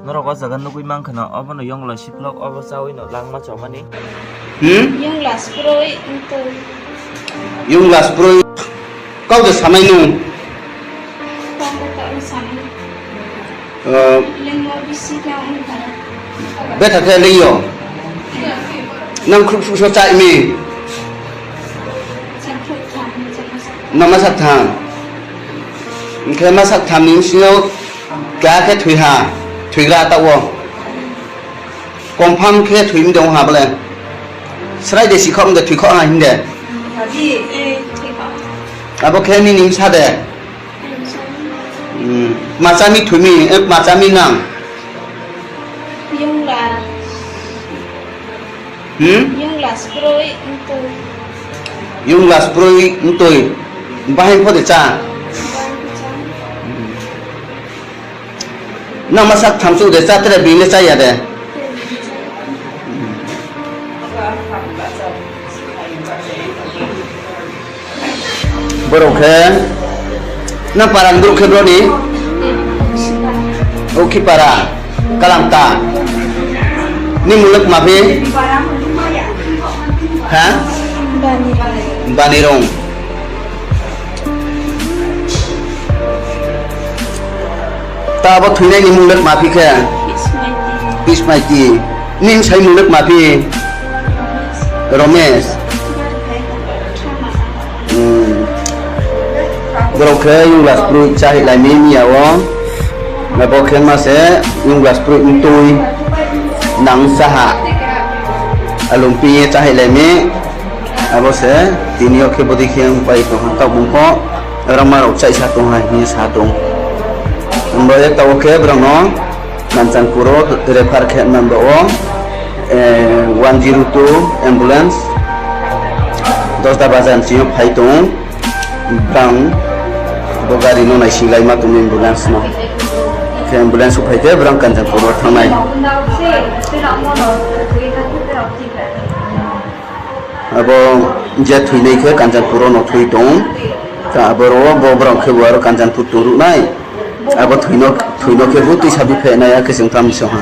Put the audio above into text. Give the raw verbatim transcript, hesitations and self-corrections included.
Norok o jaga nugwi mankha no, obono yongla siplok, obo chawi no langma chomani. Hmm? Yongla sproi wngtwi. Yongla sproi. Kau de samai nung. Kau de samai. Eh, lengmo bisi khe wngkha. Betha khe lengyo. Nang khuk khuk so chai mi. Chakthok tham, chakthok. No masak tham. Hingkhe masak thamni bisingo keha khe thwi ha, thwigra ta o. Confirm khe thwimi de wngha bole. Srai de sikhok de thwikhok ha hinde. Abo khe nini bwsa de. Hmm. Machami thwimi, eh, machami nang. Yongla. Hmm? Yongla sproi wngtwi. Yongla sproi wngtwi. Bahai pho de cha. Bahai pho cha. Nang masak thamsuk de cha tere bini cha ya de. Borok khe na para ni borok khe broni? O khi para? Kalamta. Ni muluk mapi? Ha? Bani. Banirong. Ta abo thwinai ni muluk mapi khe? Bismaiti. Bismaiti. Ning sai muluk mapi? Romesh. Hmm. Borok khe yunglas prui chahik lai mi miya o. Abo khe ma se yunglas prui wngtwi nang saha. Alum piye chahik lai mi. Abo se tini o khe bwdwi khe wng pai tong kha tabuk pho. Rama rok chaisa tong hai hinwi sa tong. Wngbo e tabuk khe borok no Kanchanpur o refer khe man bo o, eh, one zero two ambulance Dosda bazar ni simi phai tong. Bang bo gari no naising lai ma tong ambulance no. Khe ambulance o phai khe borok Kanchanpur o thangnai. Abo je thwinai khe Kanchanpur o no thwi tong. Ta abo ro bo borok khe bo aro Kanchanpur tong ruknai. Abo thwino, thwino khe bo twisa bi phe nai ya khe chwng tam song ha.